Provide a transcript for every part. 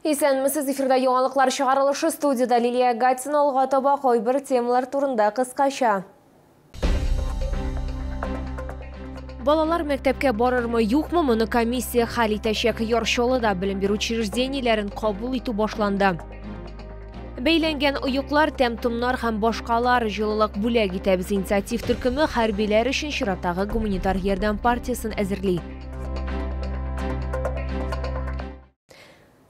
Исәнмесез, эфирда яңалыклар чыгарылышы, студияда Лилия Гатина. Алга таба кайбер темалар турында кыскача. Балалар мәктәпкә барырмы, юкмы, моны комиссия хәл итәчәк. Яр Чаллыда белем бирү учреждениеләрен кабул итү башланды. Бәйләнгән оеклар, тәм-томнар һәм башкалар җылылык бүләк итәбез. Инициатив төркеме хәрбиләр өчен чираттагы гуманитар ярдәм партиясен әзерли.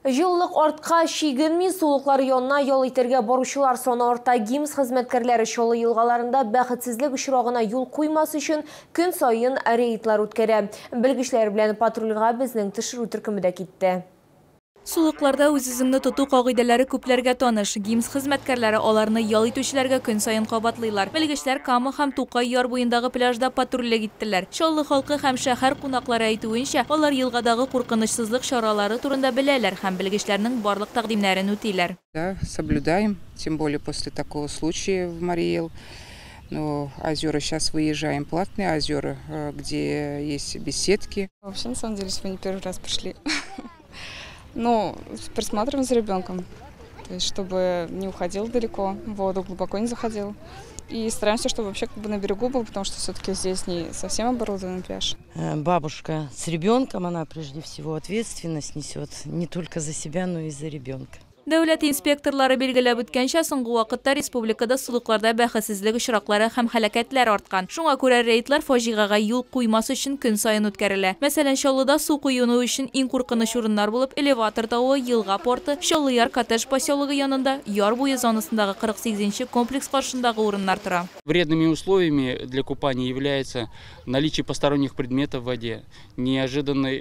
Җылылык артка чигенми, сулыклар янына ял итәргә баручылар саны арта. ГИМС хезмәткәрләре Чаллы елгаларында бәхетсезлек очрагына юл куймас өчен көн саен рейдлар үткәрә. Белгечләр белән патрульгә безнең төшерү төркеме дә китте. Сулыкларда үз-үзеңне тоту кагыйдәләре күпләргә таныш. ГИМС хезмәткәрләре аларны ял итүчеләргә көн саен кабатлыйлар. Белгечләр Кама һәм Тукай яр буендагы пляжда патрульлек иттеләр. Чаллы халкы һәм шәһәр кунаклары әйтүенчә, алар елгадагы куркынычсызлык чаралары турында беләләр һәм белгечләрнең барлык тәкъдимнәрен үтиләр. Да, соблюдаем, тем более после такого случая в Марий Эл. Но озера сейчас выезжаем, платные озера, где есть беседки. Вообще, на самом деле, сегодня первый раз пришли. Но присматриваем за ребенком, то есть чтобы не уходил далеко, в воду глубоко не заходил. И стараемся, чтобы вообще на берегу был, потому что все-таки здесь не совсем оборудованный пляж. Бабушка с ребенком, она прежде всего ответственность несет не только за себя, но и за ребенка. Дәүләт инспекторлары билгеләп үткәнчә, соңгы вакытта республикада сулыкларда бәхетсезлек очраклары һәм һәлакәтләр арткан. Шуңа күрә рейдлар фаҗигагә юл куймас өчен көн саен үткәрелә. Мәсәлән, Чаллыда су коену өчен иң куркыныч урыннар булып Элеватор тавы, Елга порты, Чаллы-Яр коттедж поселогы янында, яр буе зонасындагы 48 комплекс каршындагы урыннар тора. Вредными условиями для купания является наличие посторонних предметов в воде, неожиданный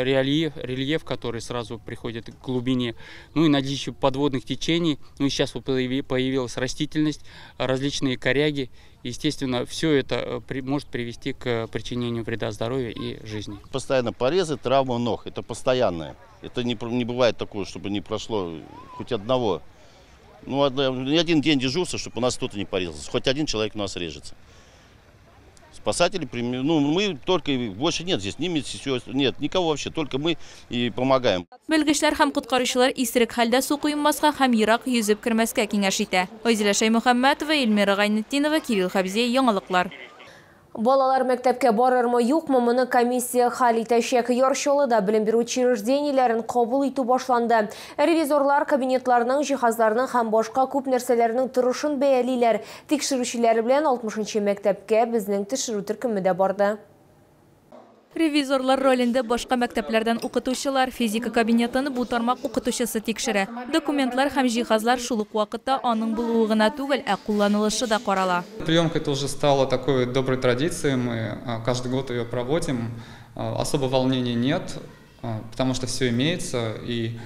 рельеф, который сразу приходит к глубине, и наличие подводных течений, и сейчас появилась растительность, различные коряги. Естественно, все это может привести к причинению вреда здоровью и жизни. Постоянно порезы, травмы ног, это постоянное. Это не бывает такого, чтобы не прошло хоть одного. Ни один день дежурства, чтобы у нас кто-то не порезался. Хоть один человек у нас режется. Спасатели, мы только, больше нет здесь, ни медсестер, нет, никого вообще, только мы и помогаем. Белгечләр һәм коткаручылар исерек хәлдә су коенмаска һәм ерак йөзеп кермәскә киңәш итә. Айзилә Шәймөхәммәтова, Эльмира Гайнетдинова, Кирилл Хәбзиев, яңалыклар. Балалар мәктәпкә барырмы, юкмы, моны комиссия хәл итәчәк. Яр Чаллыда белем бирү учреждениеләрен кабул итү башланды. Ревизорлар кабинетларның, җиһазларның һәм башка күп нәрсәләрнең торышын бәялиләр. Тикшерүчеләр белән 60 мәктәпкә безнең төшерү төркеме дә барды. Ревизорлар ролендә башка мәктәпләрдән укытучылар, физика кабинетын бу тармак укытучысы тикшерә. Документлар һәм җиһазлар шул ук вакытта аның булуы гына түгел, ә кулланылышы да карала. Приемка это уже стала такой доброй традицией, мы каждый год ее проводим. Особо волнений нет, потому что все имеется и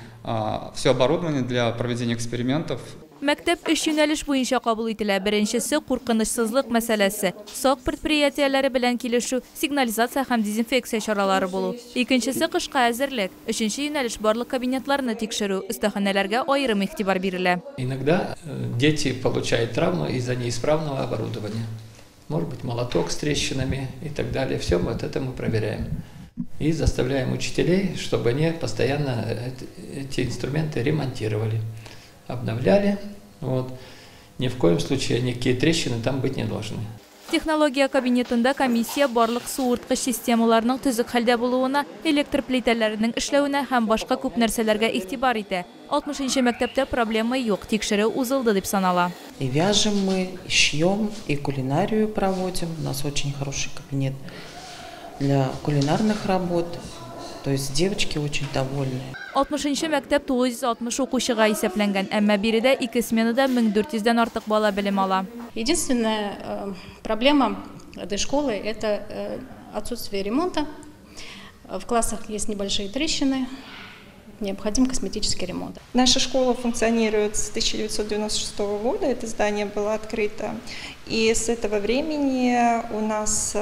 все оборудование для проведения экспериментов. Мәктәп өч юнәлеш буенча кабул ителә. Беренчесе куркынычсызлык мәсьәләсе. Сак предприятиеләре белән килешү, сигнализация һәм дезинфекция чаралары булу. Икенчесе кышка әзерлек. Өченче юнәлеш барлык кабинетларны тикшерү, остаханәләргә аерым игътибар бирелә. Иногда дети получают травмы из-за неисправного оборудования. Может быть, молоток с трещинами и так далее. Все вот это мы проверяем. И заставляем учителей, чтобы они постоянно эти инструменты ремонтировали, обновляли. Ни в коем случае никакие трещины там быть не должны. Технология кабинетында комиссия барлык суырткыч системаларының төзек хәлдә булуына, электр плитәләренең эшләвенә һәм башка күп нәрсәләргә игътибар итә. 60 мәктәптә проблема юк, тикшерү узылды дип санала. И вяжем мы, и шьем, и кулинарию проводим. У нас очень хороший кабинет для кулинарных работ. То есть девочки очень довольны. 60 мәктәп 960 укучыга исәпләнгән, әмма биредә ике сменада 1400-дән артык бала белем ала. Единственная проблема этой школы — это отсутствие ремонта. В классах есть небольшие трещины, необходим косметический ремонт. Наша школа функционирует с 1996 года, это здание было открыто. И с этого времени у нас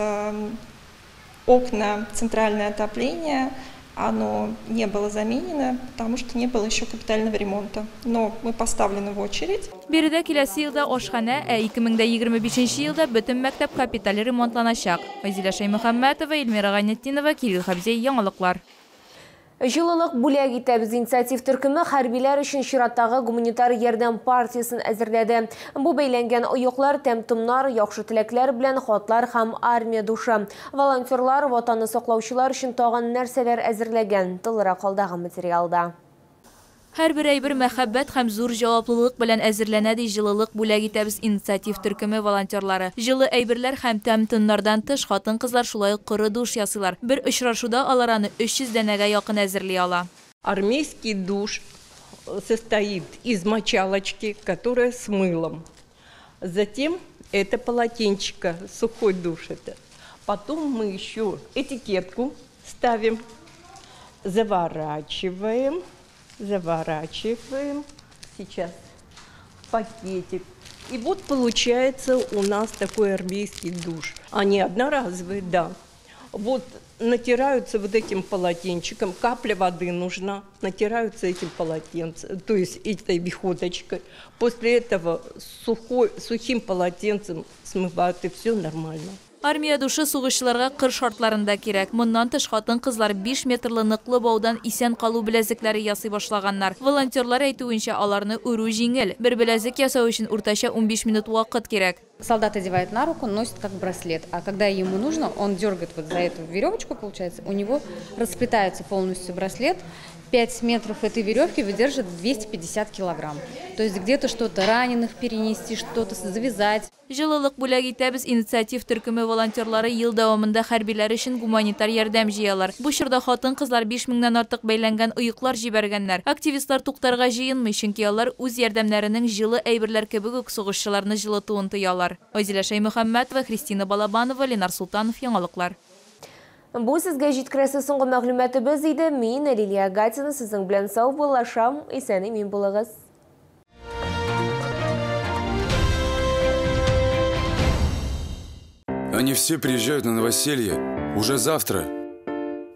окна, центральное отопление, оно не было заменено, потому что не было еще капитального ремонта. Но мы поставлены в очередь. Биредә киләсе елда ашханә, ә 2025 елда бөтен мәктәп капиталь ремонтланачак. Айзилә Шәймөхәммәтова, Эльмира Гайнетдинова, Кирилл Хәбзиев, яңалыклар. Җылылык бүләк итәбез инициатив төркеме хәрбиләр өчен чираттагы гуманитар ярдәм партиясен әзерләде. Бу бәйләнгән оеклар, тәм-томнар, яхшы теләкләр белән хатлар һәм армия душы. Волонтерлар ватанны саклаучылар өчен тагын нәрсәләр әзерләгән? Тулырак алдагы материалда. Һәрбер әйбер мәхәббәт һәм зур җаваплылык белән әзерләнә, ди Җылылык бүләк итәбез инициатив төркеме волонтерлары. Җылы әйберләр һәм тәм-томнардан тыш, хатын-кызлар шулай ук коры душ ясыйлар. Бер очрашуда алар аны 300 данәгә якын әзерли ала. Армейский душ состоит из мочалочки, которая с мылом. Затем это полотенчика, сухой душ это. Потом мы еще этикетку ставим, заворачиваем. Заворачиваем сейчас в пакетик. И вот получается у нас такой армейский душ. Они одноразовые, да. Вот натираются вот этим полотенчиком, капля воды нужна, натираются этим полотенцем, то есть этой бихоточкой. После этого сухим полотенцем смывают, и все нормально. Армия душы сугышчыларга кыр шартларында кирәк. Моннан тыш хатын-кызлар 5 метрлы ныклы баудан исән калу беләзекләре ясый башлаганнар. Волонтерлар әйтүенчә, аларны үрү җиңел. Бер беләзек ясау өчен уртача 15 минут вакыт кирәк. Солдат одевает на руку, носит как браслет. А когда ему нужно, он дергает вот за эту веревочку, получается, у него расплетается полностью браслет. 5 метров этой веревки выдержит 250 килограмм. То есть где-то что-то раненых перенести, что-то завязать. Җылылык бүләк итәбез инициатив төркеме волонтерлары ел дәвамында хәрбиләр өчен гуманитар ярдәм җыялар. Бу чорда хатын-кызлар 5000-нән артык бәйләнгән оеклар җибәргәннәр. Активистлар туктарга җыенмый, чөнки алар үз ярдәмнәренең җылы әйберләр кебек үк сугышчыларны җылытуын тоялар. Айзилә Шәймөхәммәтова, Христина Балабанова, Ленар Султанов, яңалыклар. Бу сезгә җиткерәсе соңгы мәгълүматыбыз иде. Мин Лилия Гатина сезнең белән саубуллашам. Исән-имин булыгыз. Они все приезжают на новоселье уже завтра.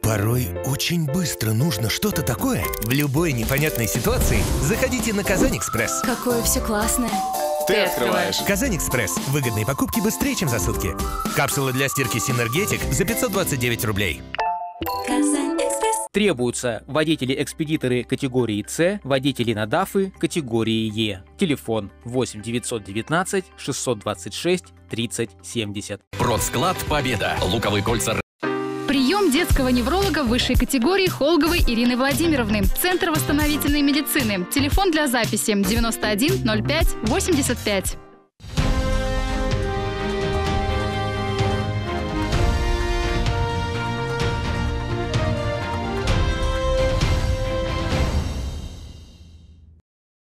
Порой очень быстро нужно что-то такое. В любой непонятной ситуации заходите на Казань-Экспресс. Какое все классное. Ты открываешь. Казань-Экспресс. Выгодные покупки быстрее, чем за сутки. Капсула для стирки Синергетик за 529 рублей. Казань-Экспресс. Требуются водители-экспедиторы категории С, водители на ДАФы категории Е. Телефон 8 919 626 30 70. Продсклад «Победа». Луковые кольца. Прием детского невролога высшей категории Холговой Ирины Владимировны. Центр восстановительной медицины. Телефон для записи 91 05 85.